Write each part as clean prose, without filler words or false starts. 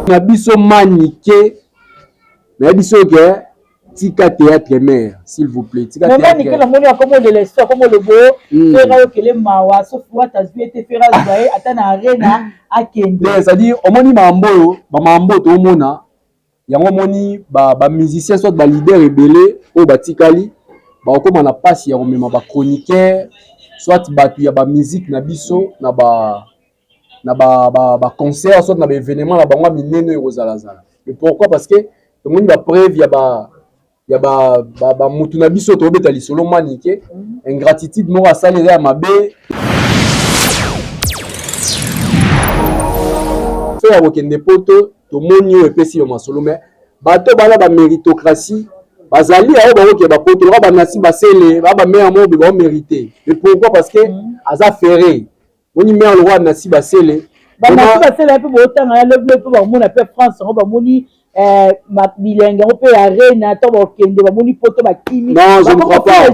Na biso Manike, nayebi biso ke tika théâtre mère, s'il vous plaît, tika théâtre. Manike namoni akomolela eso akomolobo Fera yokele mawa sauf wata azwi ete Fera azwa ye ata na arena akende. C'est-à-dire omoni makambo oyo, bamakambo oyo toomona yango, omoni bamusicien soit baleader ebele oyo batikali bakokóma na mpasi ya komema bachroniqueur soit bato ya bamusique na biso na ba na baconcert ba, ba soit na baévénement na bango ya minene oyo ekozalazala. Mais pourquoi? Parce que tomoni bapreuve ya ba ya bamutu na biso tobeta lisolo Manike, ingratitude moko asali eza ya mabe. So ya kokende poto, tomoni oyo epesi yo masolo, mais bato bana baméritocratie bazali ayo bakokende bapoto loka banasi basele ba bamare moko boye baomérite. Mais pourquoi? Parce que aza ferré, oni mare lokola nasi basele. Banasi basele mpe bootanga ya lobi mpe bamona mpe France yango, bamoni bilenge yango mpe ya arena to bakende, bamoni poto, bakimi. Non, je ne crois pas.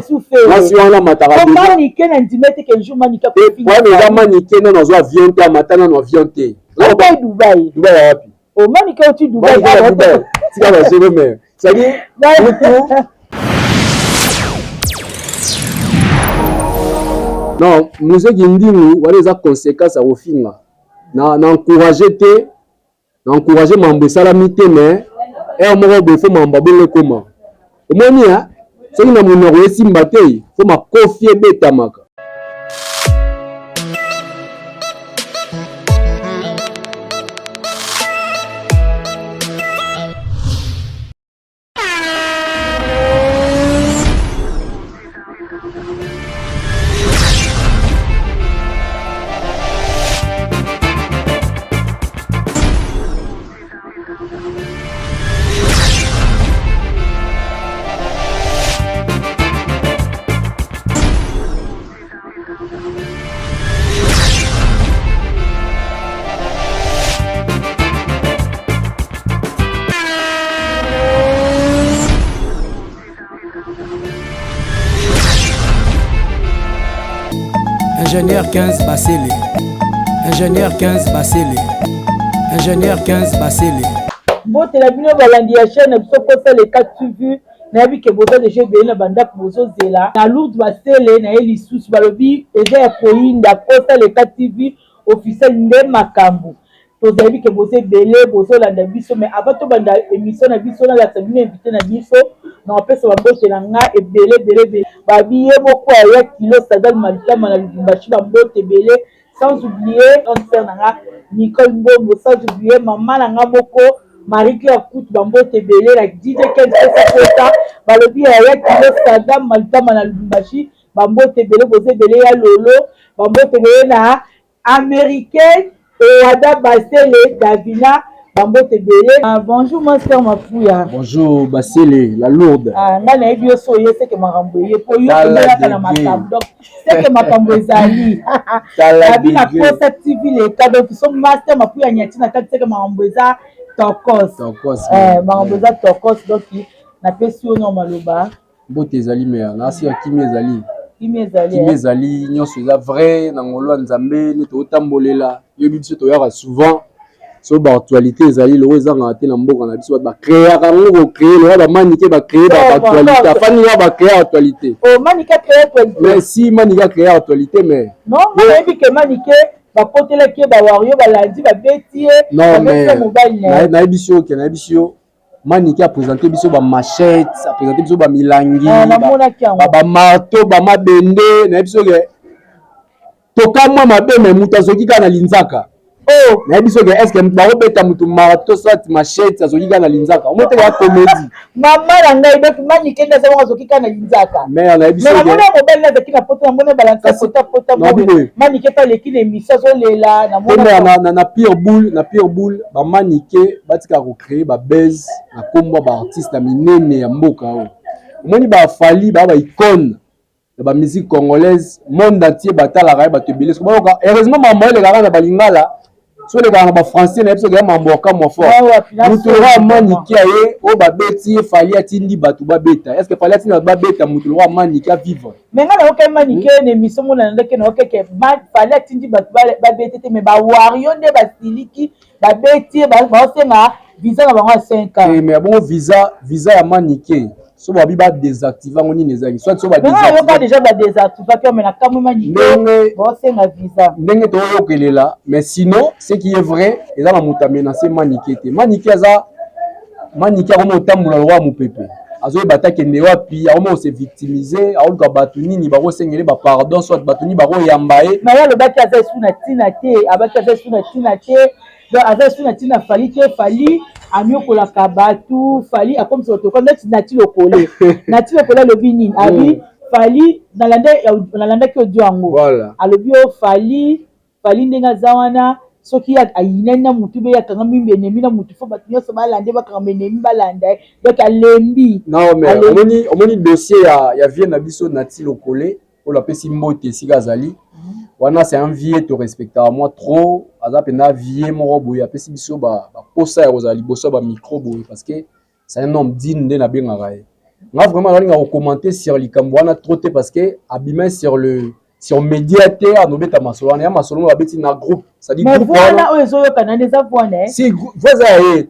Mwasi wana amataka. Manike na ndima ete ke jour Manike Problème eza Manike nano azwa avion te, amata nano avion te. Dubai. Dubai. Dubai ya wapi? O Manike oti Dubai. Dubai, tika basolo mare, c'est-à-dire mutu non museki ndingu wana eza conséquence ya kofinga. Na encourage te, na encourage mambo esalami te, mais heure moko boye fo mambo abongo ekoma. Omoni ya soki na monoko esimba te, fo makofi ebetamaka. Ingénieur 15 Basele. Ingénieur 15 Basele. Ingénieur 15 Basele. Mbotela bino balandi ya chaîne na biso Kosa Leka TV. Nayebi ke boza deja ebele na bandako, bozozela na Lourdes Basele na ye lisusu. Balobi eza ya koyinda. Kosa Leka TV officiel nde makambo. Tozayebi ke boza ebele, bozolanda biso. Mais avant tobanda émission na biso, nalakisa bino invité na biso na bapesa bambote na nga ebele ebele ebele. Babi ye moko aya kilo Sadal Malitama na Lubumbashi, bambote ebele, sans oublier grande sœur na nga Nicole Mbombo, sans oublier mama na nga moko Marie Claire Kutu, bambote ebele na DJ Ken Pesa Pota. Balobi aya kilo Sadam Malitama na Lubumbashi, bambote ebele, boza ebele ya lolo, bambote ebele na américaine Owada Basele Davina, bambote ebele. Ah, bonjour master Mafuya. Bonjour Basele la lourde. Ah, ngai nayebi yo so oye seke makambo eye po yo oyaka na makambo, donc seke makambo ezali abi na Posa TV leka. Donc so master Mafuya nyati na kati, seke makambo eza tokos, makambo eza tokos. Donc napesi yo no maloba. Mbote ezali mare, nasi ya kimi ezali. Kimi ezali. Kimi ezali, nyonso eza vrai na ngolo ya Nzambe nde tootambolela. Yoyebi biso toyaka souvent so baactualité ezali loko ezangaka te na mboka na biso. Bato bacréaka yango, kocréer loka bamanike bacréer baactualité, afandi kaka bacréer actualité. Mais si Manike acréer actualité, mais Non, nayebi ke Manike bakotelaki ye bawario, balandi, babeti ye. Non, mais nayebisi yo ke nayebisi yo Manike aprésente biso bamachete, aprésente biso bamilangi, bamarteau, bamabende. Nayebi biso ke tokamwa mabe, me moto azoki kaka na linzaka. Nayebi soki est ce que bakobeta motu marteau soit machete, azoki kaka na linzaka, omoteka ya comédie. Mama na ngai, donc Manike nde aza bongo, azoki kaka na linzaka. Mais nayebi. Soki namoni mobali nazalaki na poto, namoni balansa pota pota, Manike mpe aleki na émission, azolela. Na pire boule, na pire boule, bamanike batikaka kocréer babase na nkombo ya baartiste ya minene ya mboka oyo. Omoni bafali baa baicône ya bamusique congolaise, monde entier batalaka ye, bato ebele soki bayoka. Heureusement makambo elekaka na balingala. So olekaka na bafrançais na ye biso keya mambo ya kamwa fort. Moto lokola Manike aye oyo babeti ye, Fally atindi bato babeta. Est ce que Fally atindi bato babeta moto lokola Manike avivre? Mais ngai nayokai Manike na émission mona ndeke nayokai Fally atindi bato babete te, mais bawario nde basiliki, babeti ye, baosenga visa na bango ya 5 ans. Mais bongo visa ya Manike, so babi badésactive yango, nini ezalaki? Soit so bayoka déjà badésactivaki, mais na kamwe Manike baosenga visa. Ndenge toyokelela. Mais sinon, ce qui est vrai, eza na moto amenace Manike te. Manike aza Manike, akoma otambola lokola mopepe, azoyeba ata kende wapi, akoma kose victimiser, aoluka bato nini bakosengele bapardon, soit bato nini bakoyamba ye. Mais ye alobaki aza esu na ntina te, abaki aza esu na ntina te, donc aza esu na ntina Fally te. Fally anyokolaka bato, Fally akomisa bato neti Nati Lokole. Nati Lokole alobi nini? Abi Fally, nalandaki audio yango, alobi o Fally ndenge aza wana, soki ayinani na mutu be akanga mimbi enemi na mutu, fo bato nyonso balanda, bakanga enemi, balanda ye, donc alembi. Non, mais omoni dossier ya vieux na biso Nati Lokole oyo apesi mbote esika azali wana, c'est un vieux torespectaka mwa trop. Aza mpenza vieux moko boye, apesi biso baposa ya kozala liboso ya bamicro boye, parce que c'est un homme digne nde nabengaka ye. Nga vraiment nalinga kocommenter sur likambo wana trop te, parce que abima sur média te, anobeta masolo wana ya masolo moko babeti na groupe. C'est-à-dire wana oyo ezoyokana nde eza voix. Si voix eza ya ye,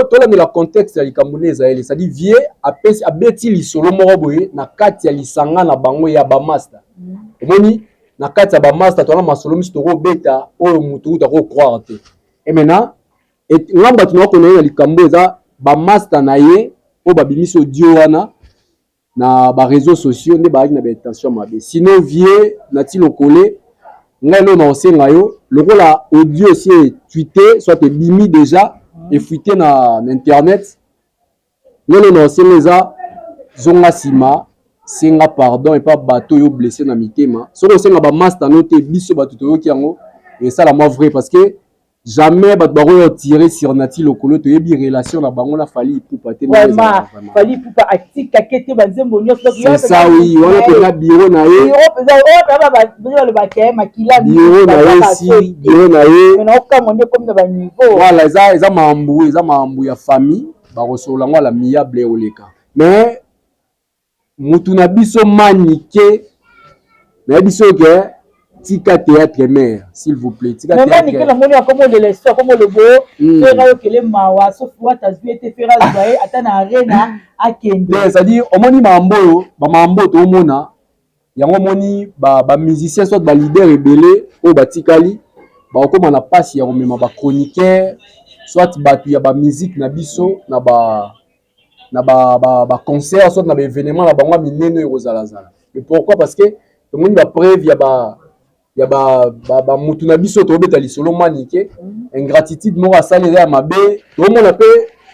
tolandela contexte ya likambo nde ezali. C'est-à-dire vieux apesi, abeti lisolo moko boye na kati ya lisanga na bango ya bamaster. Omoni, na kati ya bamaster towana masolo miso tokobeta oyo motu kuta kocroire te. Et maintenant nga bato nakona ye na likambo eza bamaster na ye oyo babimisi audio wana na baréseaux sociaux nde bazalaki na baintention mabe. Sinon, vieux Nati Lokole, ngai eloko na kosenga yo, lokola audio esi efuité, soit ebimi déjà, efuité na internet, ngai eloko na kosenga eza zonga nsima, senga pardon epa bato oyo blessé na mitema. Soki osenga bamaster no te, biso bato toyoki yango, esala mwa vrai, parce que jamais bato bakoya tirer sur Nati Lokolo, toyebi relation na bango na Fally Ipupa te. Vraiment, Fally Ipupa atikaki te banzembo nyonso. C'est ça, oui, wana mpenza bureau na ye. Balobaka makila. Bureau na ye, si bureau na ye. Okamwa nde komi na baniveau. Voilà, eza makambo ya famille, bakosolola yango à l'amiable oleka. Mais mutu na biso Manike, nayebi soki tika théâtre mare, s'il vous plaît, tika. Manike, namoni akomolela eso, akomolobo Ferre ayokele mawa, sauf wata azwi ete Ferre azwa ye ata na Arena akende. C'est-à-dire omoni makambo oyo, bamakambo oyo toomona yango, omoni bamusicien soit baleader ebele oyo batikali bakokóma na mpasi ya komema bachroniqueur, soit bato ya bamusike na biso na baconcert, soit na baévénement na bango ya minene oyo ekozalazala. Mais pourquoi? Parce que tomoni bapreuve ya bamutu na biso tobeta lisolo Manike, ingratitude moko asali eza ya mabe. Toomona mpe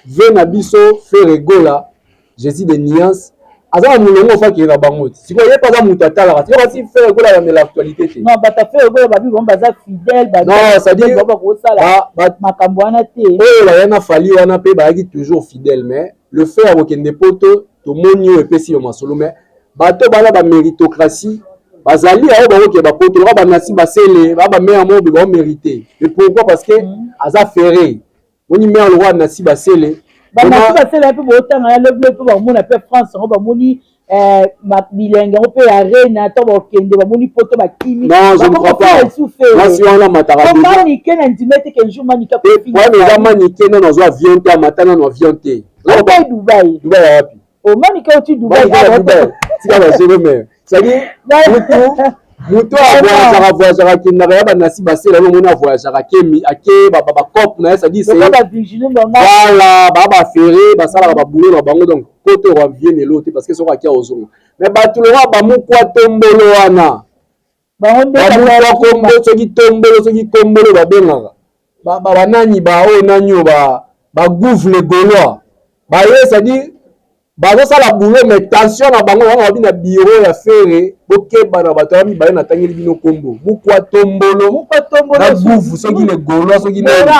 vieux na biso Ferre Gola, Jésus de nuance, aza na molongo ofakende na bango te. Sikoyo ye mpe aza moto atalaka te, yoka si Ferre Gola alandela actualité te. Non, bato Ferre Gola babi bango baza fidèle. Non, c'est-à-dire bakosala makambo wana te. Oyo baya na Fally wana mpe bayaki toujours fidèle, mais le fait ya kokende poto, tomoni oyo epesi yo masolo. Mais bato bana baméritocratie bazali ayo bakokende bapoto loka banasi basele ba bamare moko boye baomérite. Mais pourquoi? Parce que aza Ferre. Moni mare lokola nasi basele. Banasi basele mpe bootanga ya lobi mpe bamona mpe France yango, bamoni bilenge yango mpe ya Arena to bakende, bamoni poto, bakimi. Non, je ne crois pas, mwasi wana amataka. Manike na ndima ete ke jour Manike. Problème eza Manike nano azwa avion te, amata nano avion te. Dubai. Dubai ya wapi? Manike oti Dubai. Tika bazero mare, c'est-à-dire mutu avoyageaka, avoyageaka, akendaka ya banasi basela yango, omoni avoyageaka, akemi, ake bacope na ye, c'est-à-dire voilà, baa baFerre basalaka baboulot na bango. Donc kote oko avienne elo te, parce que soki akia ozonga. Mais bato lokola bamukwa tombolo wana, bamukwa kombo, soki tombolo, soki kombolo babengaka banani, baoyo nani oyo bagouve le Gaulois baye, c'est-à-dire bazosala boulot, mais tension na bango wana babi na bureau ya Ferre. Bokeba na bato ya mibale natangeli bino nkombo, mukwa tombolo na gouve, soki le Gaulois, soki nani,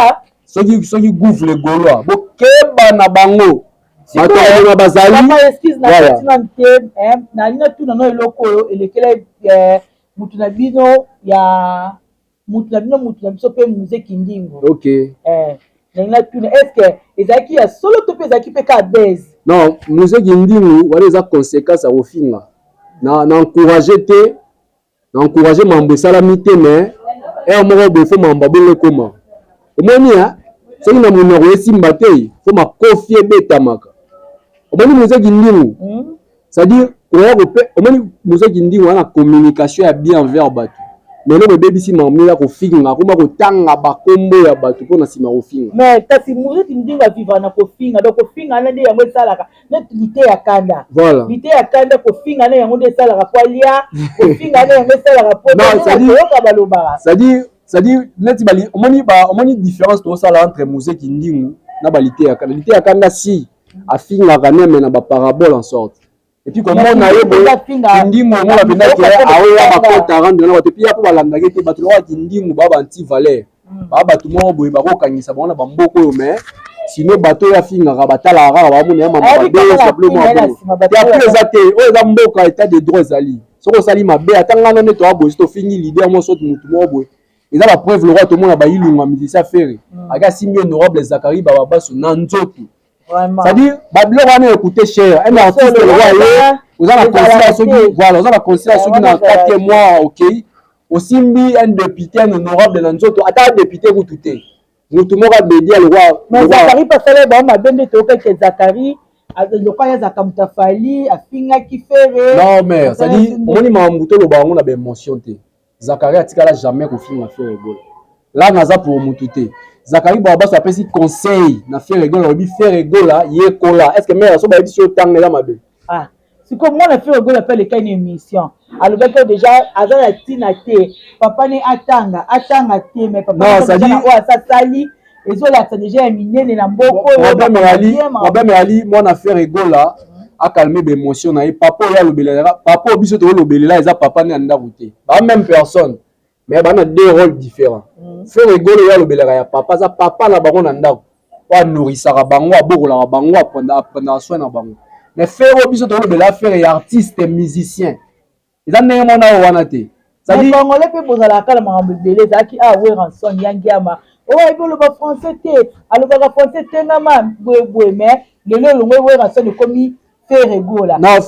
soki gouve le Gaulois, bokeba na bango, bato ya bazali. Excuse na te, nalingi natuna no eloko oyo elekela mutu na bino ya Mutu na bino, mutu na biso mpe, Mzee Kindingu. Ok. Ndenge natuna, est ce que ezalaki ya solo to mpe ezalaki mpe ka base? Non, Mzee Kindingu wana eza conséquence ya kofinga. Na encourage te, na encourage mambo esalami te, mais heure moko boye faut mambo abongo ekoma. Omoni, soki na monoko esimba te, faut makofi ebetamaka. Omoni Mzee Kindingu, c'est-à-dire koya kope, omoni Mzee Kindingu wana, communication ya bien envers bato, mais eloko ebebisi mambo ya kofinga, akoma kotanga bakombo ya bato mpo na nsima kofinga. Mais kasi Mzee Kindingu avivre na kofinga, donc kofinga wana nde yango esalaka neti lite ya kanda. Voilà. Lite ya kanda, kofinga na yango nde esalaka po alia, kofinga na yango esalaka po oyoka balobaka. C'est-à-dire neti bali, omoni ba, omoni différence tozosala entre Mzee Kindingu na balite ya kanda. Lite ya kanda, si afingaka neme na baparabole en sorte, et puis komona ye boye, Kindingu omona mpenza ke aoya bakota rendre na bato, et puis ya mpo balandaki te bato lokola Kindingu baa ba anti-valeur, baa bato moko boye bakokangisa bango na bamboka oyo. Mais sinon bato oyo afingaka batalaka kaka, bamona ya mama mabe te. Apres eza te oyo eza mboka, état de droit ezali. Soki osali mabe, ata ngana nde toya boye, tofingi leader mo, soki motu moko boye, eza bapreuve lokwa tomona bayilunga musicien Ferre ake asimbi honorable Zakari Bababaso na nzoto. C'est-à-dire babiloko wana ekute cher. Un artiste lokwa ye, oza na conscience soki, voilà, oza na conscience soki na 4 mois okei osimbi un député, un honorable na nzoto, ata député kutu te, motu moko abedi alokwa. Mais Zakari mpe asala bango mabe nde toyokaki Zakari lokola azalaka moto afali, afingaki Ferre. Non, mais c'est-à-dire omoni makambo toloba yango na baémotion te. Zakari atikala jamais kofinga Ferre Gola. La naza pour motu te. Zakari Babaso apesi conseil na Ferre Gola, alobi Ferre Gola yekola. Est ce que mare so bayebi si otanga eza mabe? Ah, sikoyo mwana Ferre Gola mpe alekaki na émission, alobaki oyo déjà aza na ntina te, papa ne atanga, atanga te, mais papa oyo asasali ezolakisa déjà ya minene na mboka. Problème eyali mwana Ferre Gola acalme baémotion na ye. Papa oyo alobelaka, papa oyo biso tolobelela, eza papa nde ya ndako te, ba même personne, mais bana deux rôles différents. Ferre Gola oyo alobelaka ya papa, aza papa na bango na ndako oyo anourrisaka bango, abokolaka bango, aprendaka soin na bango. Mais Ferre oyo biso tolobela, Ferre ya artiste musicien, eza ndenge mona oyo wana te. Congolais mpe bozalaka na makambo ebele. Ezalaki a Werrason ya ngiama oyo ayebi oloba français te, alobaka français te, ngama boyeboye, mais lelo elongo Werrason ekomi Ferre Gola. Non,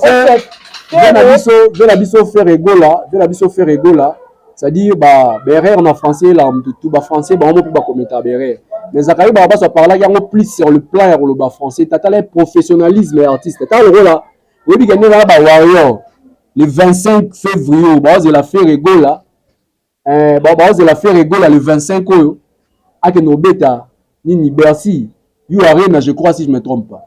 ve na biso Ferre Gola, ve na biso Ferre Gola, c'est-à-dire ba baerreur na français elaka motu tu, bafrançais bango mpo bakometa baerreur. Mais Zakari Babaso aparlaki yango plus sur le plan ya koloba français, tatala professionnalisme ya artiste. Tala lokola oyebi ke ndenge na bawarrior le 25 février baozela Ferre Gola, baozela Ferre Gola le 25 oyo akende kobeta nini, Bercy U Arena, je crois, si je me trompe pas.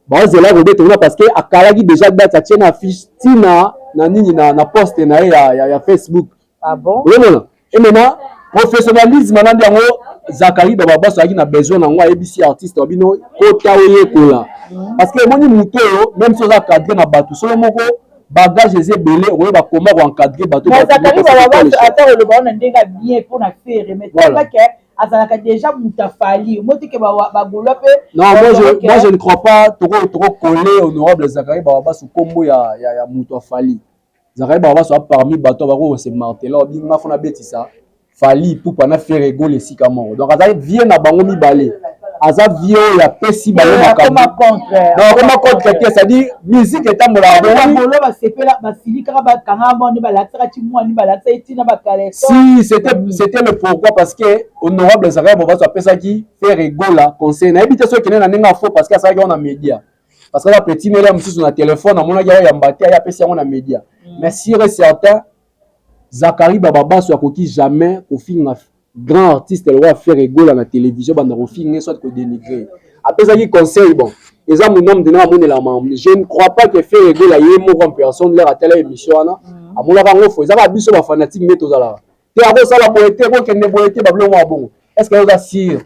Baozela kobeta kuna parce que akalaki déjà date, atie na affiche ntina na nini na poste na ye ya Facebook. Ah bon? Ozomona, et maintenant professionnalisme wana nde yango Zakari Bababaso azalaki na besoin nango. Ayebisi artiste wa bino kota oyekola, parce que omoni motu oyo, même si oza cadre na bato solo moko, bagage eza ebele, okoyeba koma koencadre bato. Zakari Bababaso ata koloba wana ndenge bien mpona Ferre, mais tangake azalaka déjà moto afali, omoti ke bagaulois mpe. Non, moi je ne crois pas toko coller honorable Zakari Bababaso kombo ya moto afali. Zakari Bababaso a parmi bato bako se marteler, obinga fona betisa Fally Ipupa na Ferre Gola esika moko. Donc azali vie na bango mibale, aza vie oyo apesi bango makambo. Akoma contre te, c'est-à-dire musique etambolaka. Bagaulois basepela, basilikaka, bakanga bango, balakisaka ti mwani, balakisa ye ntina bakaleso. Si c'était le pourquoi, parce que honorable Zakari Babaso apesaki Ferre Gola conseil, nayebi te soki ekende na ndenge afo, parce que asalaki yango na média, parce que aza petit nele mosusu na telefone, amonaki yango yamba te, aye apesi yango na média. Mais sûr et certain, Zakari Bababaso akoki jamais kofinga grand artiste lokola Ferre Gola na télévision, banda kofinga soit kodénigrer. Apesaki conseil, bon, eza mon homme de amonela makambo. Je ne crois pas que Ferre Gola ye moko en personne lere atala émission wana amonaka yango fo. Ezaka biso bafanatique nde tozalaka te, akosala boye te, kokende boye te, babiloko ya bongo. Est ce que oza sûr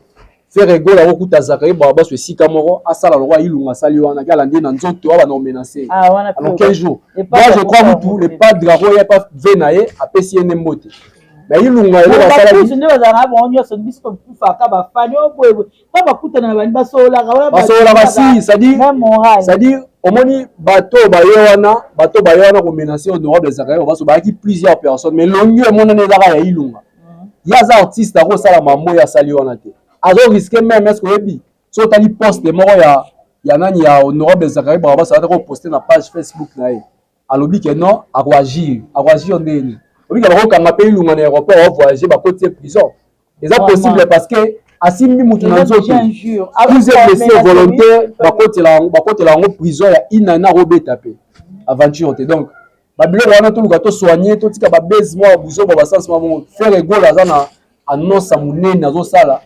Ferre Gola akokuta Zakari Bababaso esika moko, asala lokola Ilunga asali wana, ke alandi na nzoto awa bana omenace? Alors 15 jours, moi je crois mutu le padre akoya pa ve na ye, apesi ye nde mbote, mais Ilunga eloko asalaki nde bazalaka bango nyonso. Biso tokufaka bafani oyo boye pa bakutana na bani, basololaka. Basololaka si, c'est-à-dire omoni bato baye wana, bato baye wana komenace honorable Zakari Babaso, bayaki plusieurs personnes, mais longi emonani ezaka ya Ilunga. Ye aza artiste, akosala mambo oyo asali wana te, azorisquer même. Est ce que oyebi, so otali poste moko ya nani, ya honorable Zakari Barabas, azalaki koposter na page Facebook na ye, alobi ke non, akoagir. Akoagir ndeni? Oyebi ke bakokanga mpe Ilunga na aéroport, avoyage, bakoti ye prison. Eza possible, parce que asimbi mutu na nzoto, plusieurs blessés volontaire, bakotela yango prison ya inana, akobeta mpe aventure te. Donc babiloko wana toluka tosoigne, totika babase mwa buzoba, basansi mwa bongo. Ferre Gola aza na annonce ya monene azosala.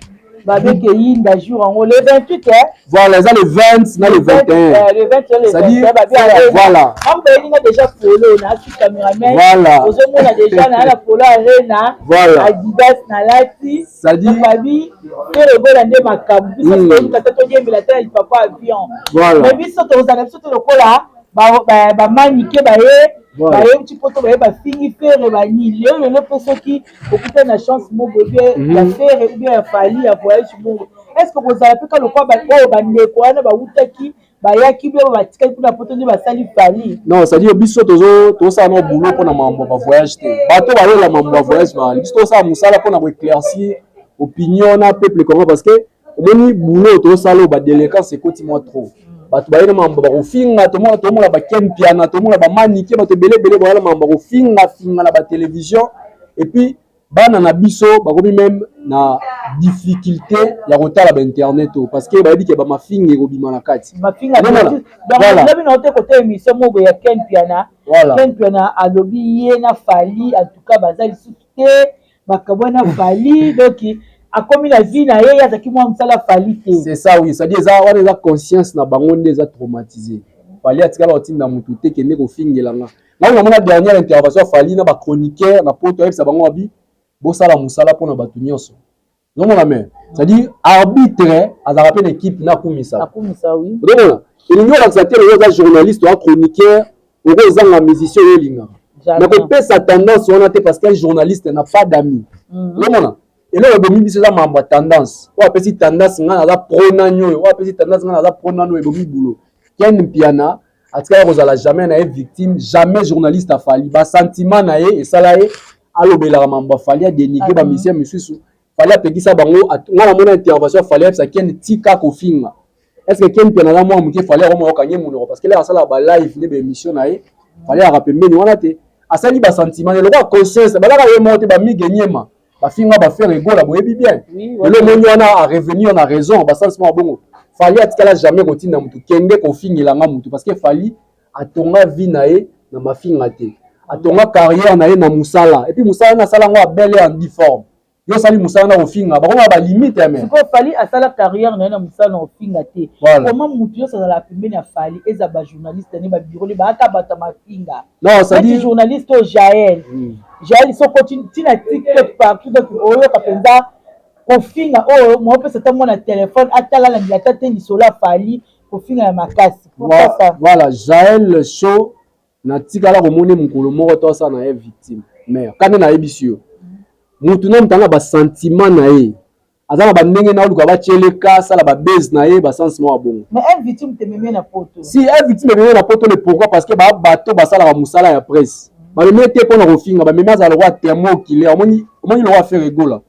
Babeke yinda jour yango le 28, eh? Voilà, eza le 20 na le 21. Le 21, le C'est-à-dire, 21. Voilà. Ambayelinga déjà polo na asi cameraman. Ozomona déjà na polo Arena. Adidas na lati. C'est-à-dire babi Ferre Gola nde makambo biso toyebika te, toyembela te na lipapa avion. Mais biso tozala biso te lokola bamanike baye bayeuti poto, baye bafingi Ferre bani. Lelo lelo mpe soki okuta na chance moko bien ya Ferre ou bien ya Fally ya voyage moko, est ce que kozala mpe ka lokwa oyo bandeko wana bawutaki, bayaki bien, batikali mpona poto nde basali Fally? Non, c'est-à-dire biso tozosala na boulot mpona mambo ya bavoyage te. Bato bayola mambo ya voyage bali, biso tozosala mosala mpona koéclaircir opinion na peuple congolais, parce que omoni boulot tozosala oyo, badélinquance ekoti mwa trop. Bato baye na mambo bakofinga. Tomona baken Piana, tomona bamanike, bato ebele ebele baya na mambo bakofingafinga na batélévision. Et puis bana na biso bakomi même na difficulté ya kotala bainternet oyo, parce que bayebi ke bamafinga ekobima na kati. Mafinga. Lobi na ote kote émission moko ya Ken Piana. Ken Piana alobi ye na Fally, en tout cas baza lisusu te, bakabwa na Fally. Donc akomi na vie na ye, ye azalaki mwa mosala Fally te. C'est ça, oui. C'est-à-dire eza wana, eza conscience na bango nde eza traumatisé. Fally atikala kotinda motu te kende kofingela nga. Ngai namona dernière intervention ya Fally na bachroniqueur na poto, ayebisa bango abi bosala mosala mpona bato nyonso. Ozomona, mais c'est-à-dire arbitre azalaka mpe na équipe na akumisa. Akumisa, oui. Ozomona, elingi olakisa te lelo oza journaliste oa chroniqueur, okozanga musicien oyo olingaka, mais kopesa tendance wana te, parce qu'un journaliste n'a pas d'amis. Ozomona, eloko ebomi biso eza mambo ya tendance. Oyo apesi tendance, ngai naza pro nani, oyo oyo apesi tendance, ngai naza pro nani, oyo ebomi boulot. Ken Mpiana atikala kozala jamais na ye victime, jamais journaliste afali. Basentiment na ye esala ye alobelaka mambo afali, adénigre bamusicien misusu. Fally apekisa bango. Ngai namona intervention, Fally ayebisa Ken tika kofinga. Est ce que Ken Mpiana aza mwana moke? Fally akoma okange monoko, parce que lere asalaka balive nde baémission na ye, Fally ayaka pembeni wana te. Asali basentiment lokola conscience balaka ye moko te. Bamige nyema bafinga baFerre Gola, boyebi bien. Lelo omoni wana arevenir na raison, basentiment bongo. Fally atikala jamais kotinda motu kende kofingelanga motu, parce que Fally atonga vie na ye na mafinga te, atonga carrière na ye na mosala. Et puis mosala na asala yango abele en dix forme. Yo osali mosala na kofinga, bakoma balimite ya me. Sikoyo Fally asala carrière na ye na mosala na kofinga te. Comment mutu nyonso azalaka pembeni ya Fally, eza bajournaliste ne babiro ne baaka bato ya mafinga? Non, c'est-à-dire journaliste oyo Jael, Jael soko ntina TikTok partout, donc oyoka mpenza kofinga oyo moopesa ata mwana telefone atala alandela ata te lisolo ya Fally, kofinga ya makasi. Voilà, Jael Show, natikala komoni mokolo moko to asala na ye victime. Mais kande nayebisi yo, mutu na mutu aza na basentiment na ye, aza na bandenge na oluka batieleka, asala babase na ye, basentiment ya bongo. Mais un victime tememie na poto. Si un victime ememi na poto, le pourquoi? Parce que baa bato basalaka mosala ya presse, bamemi te mpona kofinga, bamemi azala lokola témoin oculaire. Omoni, omoni lokola Ferre Gola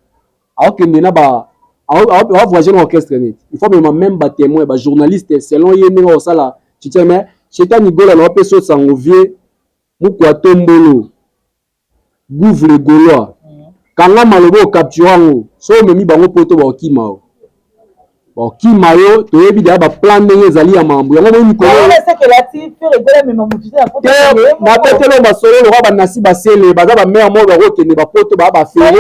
aokende na ba avoyage na orchestre neti, il faut mema même batémoin, bajournaliste, selon ye ndenge akosala chitia. Mais Shetani Gola na wapesa osango vie mukwa tombolo gouve le Gaulois, kanga maloba, ocapture yango. So omemi bango poto, baokima yo, baokima yo. Toyebi deya baplan ndenge ezali ya mambo yango. Moi mikolo nabeteli masolo lokola banasi basele, baza bamare moko bakokende bapoto, baa baFerre.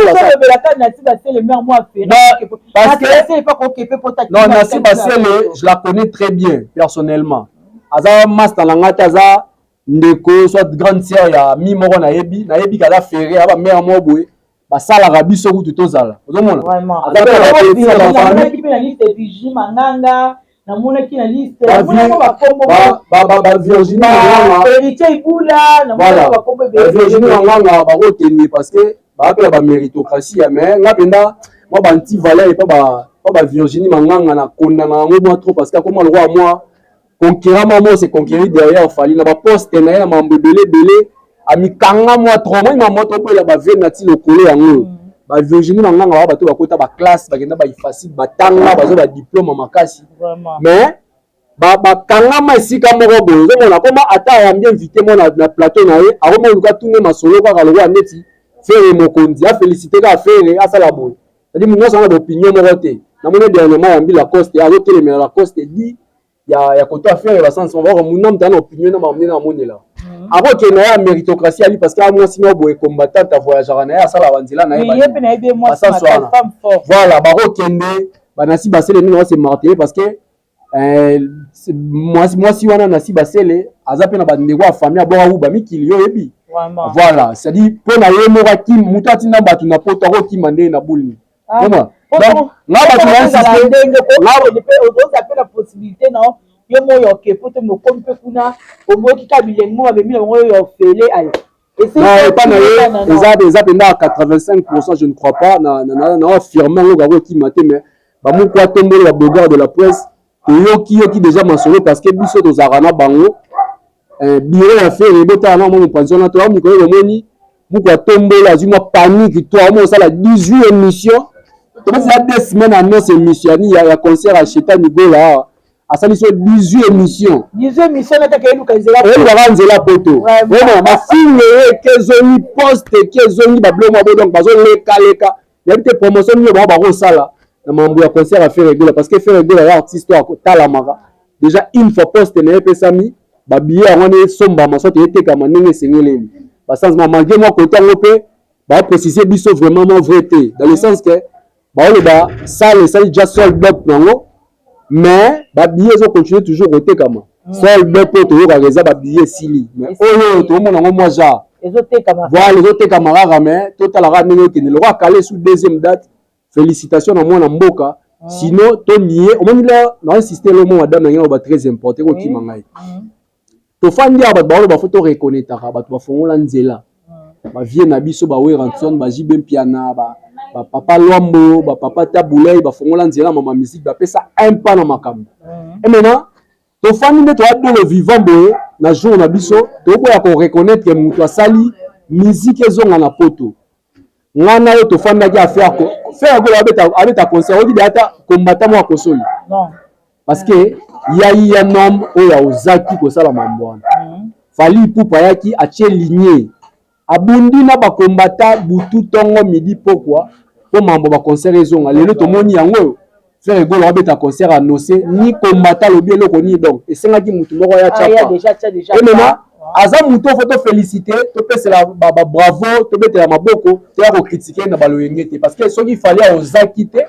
Non, Nasi Basele, je la connais très bien personnellement. Aza master na ngai te, aza ndeko soit grande sœur ya mi moko. Nayebi, nayebi kaza Ferre, aza bamare moko boye basalaka biso kutu tozala. Ozomona. Namonaki na liste. Bavirginie Manganga bakokende, parce que baapela baméritocratie ya. Mais nga mpenza mwa banti valeur epa baVirginie Manganga, na kondana yango mwa trop, parce que akoma lokola mwa conquérant mwa mo se conquérir derrière Fally na baposte na ye na mambo ebele ebele, amikanga mwa trop. Moi mambo toboyela bavie na ti lokolo yango. Bavirginie Manganga baa bato bakota baclasse, bakenda baifaside, batanga, bazwa badiplôme makasi, mais bakangama esika moko boye. Ozomona koma ata ayambi invité mo na plateau na ye, akoma oluka tune masolo kaka lokola neti Ferre mokonzi, afélicité kaka Ferre, asala boye. C'est-à-dire moto nyonso aza na baopinion moko te. Namoni dernièrement ayambi Lacoste, azotelemela Lacoste di ya koto affaire basansi maboko. Muna moto aza na opinion na makambo ndenge amonela, akokende ya méritocratie ali, parce que amwasi moko boye combattante, avoyageaka na ye, asala banzela na ye, basansi wana. Voilà, bakokende banasi basele ndenge base martele, parce que mwasi wana nasi basele aza mpe na bandeko ya famille abwaka kuba mikili, yo oyebi. Voilà, c'est-à-dire mpo na ye moko akimi, moto atinda bato na poto akokima ndenge na buli. Nga bato na insiste oza mpe na possibilité na yo moyo oke po te mokomi mpe kuna, omoki ka bilengi mo babemi na bango oyo ya ofele aye. Non, epa na ye eza mpenza à 85. Je ne crois pas na affirme yango kakokima te, mais bamuku atomboli babogard de la presse, toyoki yoki déjà masolo, parce que biso tozalaka na bango bureau ya Ferre. Botala na mwa mopanzi wana, toya mikolo bomoni muku atombola, azwi mwa panique to aomo osala 18 émission. Tobasi ya 2 semaines, annonce émission yani ya concert ya Shetani Gola awa, asali so 18 émission. 18 émission nataka eluka nzela. Elukaka nzela poto, omona bafinge ye eke ezongi poste, eke ezongi babiloko mwa bo. Donc bazolekaleka, nayebi te promotion nini bango bakosala na mambo ya concert ya Ferre Gola, parce que Ferre Gola ya artiste oyo akotalamaka déjà une fois poste na ye epesami, babillet yango wana esombama soit etekama ndenge esengeleli. Basens malgré mwa kote yango mpe baprécise biso vraiment mwa vrai te, dans le sens que baoloba salle esali déjà sold out nango, mais babillet ezocontinue toujours kotekama. Sold out mpo toyokaka eza babillet esili, mais oyo toomona yango mwa genre voilà, ezotekama kaka, mais totalaka ndenge okende lokola kale su deuxième date. Félicitation na mwana mboka. Sinon tonie omoni la na insiste lo mo madame na ngai ba très important kokima ngai. Tofandi awa, bato baoloba faut toreconnaîtraka bato bafongola nzela, bavie na biso, baWerrason, baJB Mpiana, bapapa Lwambo, bapapa Tabulei, bafongola nzela mama musique, bapesa un pas na makambo. Et maintenant tofandi nde toya dolo vivant boye na jour na biso, tokoya koreconnaître moto asali musique ezonga na poto. Nga na oyo tofandaki affaire Ferre Gola abeta concert, oki de ata kombata mwa kosoli, parce que yai ya nom oyo aozaki kosala mambo wana. Fally Ipupa ayaki, atie ligne, abundi na bakombata butu, ntongo, midi, pokwa, mpo mambo baconcert ezonga. Lelo tomoni yango oyo Ferre Gola abeta concert annoncé, ni kombata alobi eloko nini. Donc esengaki mutu moko aya tia pas. Et maintenant aza motu faut tofélicité, topesela babravo, tobetela maboko, toya kocritiquer na baloyenge te, parce que soki Fally aozaki te,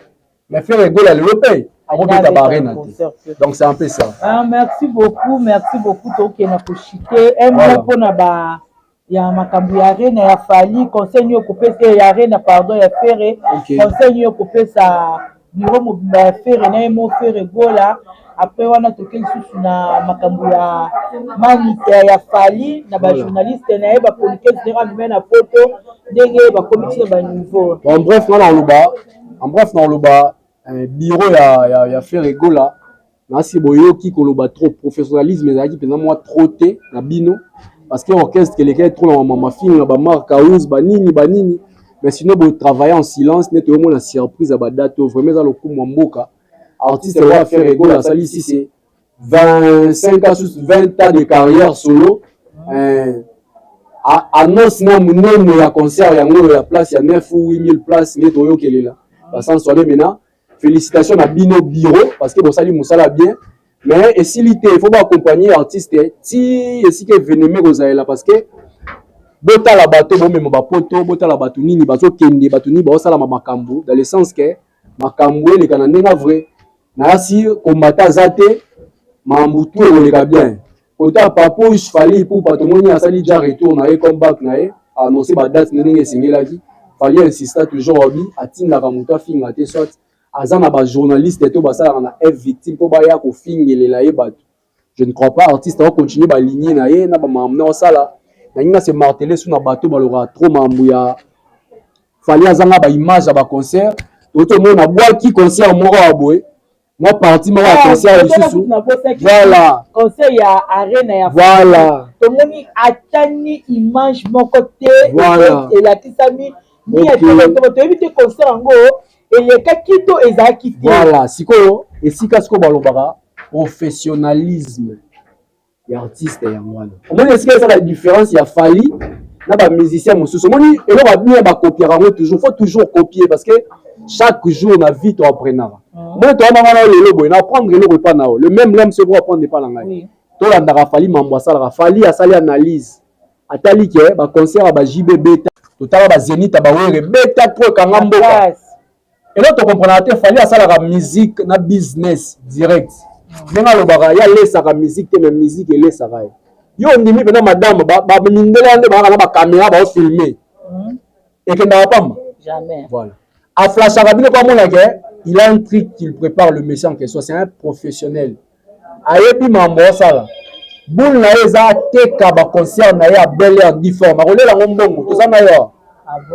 mais Ferre Gola lelo mpe akobeta baarena te. Donc c'est un peu ça. Ah, merci beaucoup, merci beaucoup. Tokende koshite un mot mpona ba ya makambo ya arena ya Fally, conseil nini okopesa ya arena, pardon, ya Ferre, conseil nini okopesa bureau mobimba ya Ferre na ye mo Ferre Gola? Après wana toke lisusu na makambo ya manike ya Fally na bajournaliste na ye, bachroniqueuse, ndenge amema na poto, ndenge bakomi ntina baniveau. En bref, nga naloba, en bref naloba bureau ya Ferre Gola, nasi boyoki koloba trop, professionnalisme ezalaki mpenza mwa trop te na bino, parce que orchestre elekaki trop na mafinga, bamarque house, banini banini. Mais sinon botravaille en silence nde toyomona surprise ya badate oyo. Vraiment eza lokumu ya mboka. Artiste oyo Ferre Gola asali si c'est 25 ans, 20 ans de carrière solo, annonce mwa monene ya concert yango oyo ya place ya 9 ou 8000 place nde toyokelela basanso wana. Maintenant, félicitations na bino bureau, parce que bosali mosala bien, mais esili te. Il faut baaccompagner artiste ti esika événement kozalela, parce que botala bato bomema bapoto, botala bato nini bazokende, bato nini baosalama makambo, dans le sens que makambo eleka na ndenge vrai. Nayasi kombata aza te, makambo tu ekoleka bien. Kota Papouche, Fally Ipupa, tomoni asali ja retour na ye, comeback na ye, annonce badate ndenge esengelaki. Fally insista toujours, obi atindaka moto afinga te, soit aza na bajournaliste to basalaka na F victime mpo baya kofingelela ye bato. Je ne crois pas. Artiste akocontinue baligne na ye na bamakambo na osala. Nangi na se martele su na bato balobaka trop makambo ya Fally, azanga baimage ya baconcert. Totomona bwaki concert moko ya boye, mwa partie moko ya concert lisusu. Voilà. Concert ya arena ya Voilà. Tomoni atani image moko te elakisami. Ni ya octobre, toyebi te concert yango elekaki to ezalaki te. Voilà, sikoyo esika sikoyo balobaka professionnalisme ya artiste, yango wana omoni esika ezaka différence ya Fally na bamusicien mosusu. Omoni eloko ya bien, bakopiaka yango toujours, faut toujours copier, parce que chaque jour na vie toapprenaka. Omoni toyamba na lelo boye, na apprendre eloko epa na yo, le même lemme soki apprendre epa na ngai. Tolandaka Fally, mambo asalaka. Fally asali analyse, atali ke baconcert ya baJB beta, totala baZénith ya baWerra beta trop, ekanga mboka. Eloko tokomprenaka te, Fally asalaka musique na business direct. Ndenge alobaka, ye alesaka musique te, mais musique elesaka ye. Yo ondimi mpena madame, bamindele wana nde bayaka na bacaméra, baofilme, ekendaka pamba. Jamais. Voilà, aflashaka bino mpo amona ke il a un truc qu'il prépare. Le monsieur en question, c'est un professionnel, ayebi mambo osala. Boule na ye eza ateka baconcert na ye ya bel air difforme, akolela yango mbongo. Toza na yo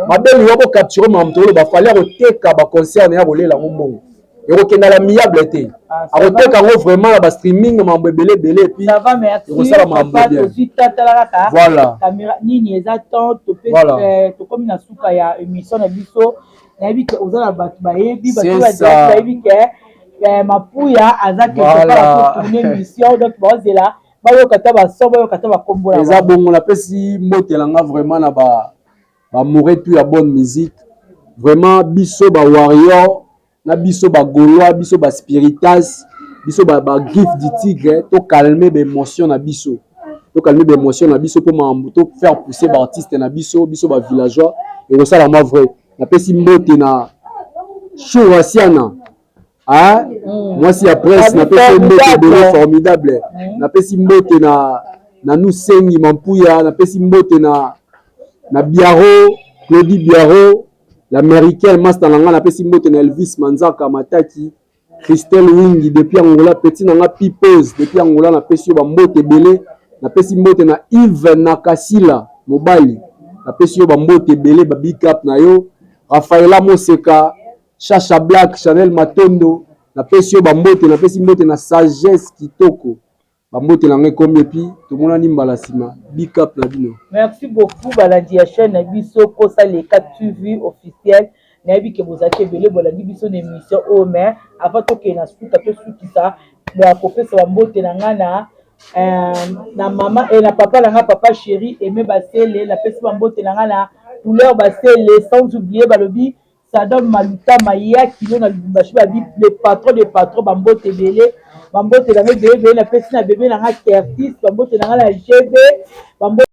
mabeli yo bocapture makambo toloba. Fally akoteka baconcert na ye, akolela yango mbongo, ekokenda la miable te, akoteka yango vraiment na bastreaming, mambo ebele ebele, et puis ekosala mambo bien. Voilà, nini eza temps, tokomi na suka ya émission na biso. Nayebi ke oza na bato bayebi, bato bayebi ke Mapuya aza quelque part tourner émission, donc baozela bayoka ta baso, bayoka ta bakombo. Eza bongo. Napesi mbote na nga vraiment na baamoureux tout ya bonne musique. Vraiment biso bawarrior na biso bagaulois, biso baspiritas, biso bagriffe du tigre, tocalme baémotion na biso, tocalme baémotion na biso mpo makambo to faire pousser baartiste na biso. Biso bavillageois, ekosala mwa vrai. Napesi mbote na Shura Siana, mwasi ya presse, napesi mbote ebele, formidable. Napesi mbote na Nusengi Mampuya, napesi mbote na Biaro, Claudie Biaro l'américaine, master na nga. Napesi mbote na Elvis Manzaka Mataki, Christelle Wingi depuis Angola, petit na nga Pipose depuis Angola, napesi yo bambote ebele. Napesi mbote na Yves Nakasila mobali, napesi yo bambote ebele, babig up na yo. Rafaela Moseka, Chacha Black, Chanel Matondo, napesi yo bambote. Napesi mbote na Sagesse Kitoko, bambote na ngai ekomi, et puis tomonani mbala nsima. Big up na bino. Merci beaucoup balandi ya chaîne na biso Kosa Leka TV officiel. Nayebi ke bozalaki ebele, bolandi biso na émission oyo. Mais avant tokende na suka, tosukisa ya kopesa bambote na ngai na mama e na papa na ngai, papa chéri Aimé Basele. Napesi bambote na ngai na Couleur Basele, sans oublier balobi Sadom Maluta Maya Kilo na Lubumbashi, babi le patron de patron. Bambote ebele, bambote na ngai ebele ebele. Napesi na bebe na ngai Kertis, bambote na ngai na GB, bambote.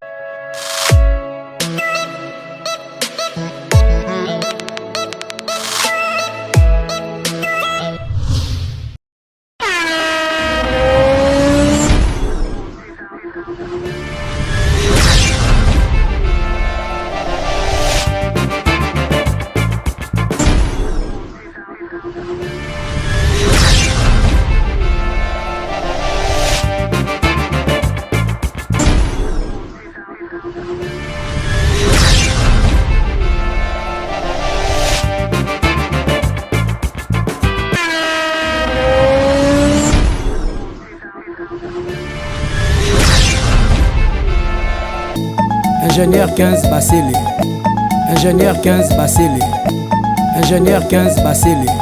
Ingénieur 15 Basele, ingénieur 15 Basele, ingénieur 15 Basele.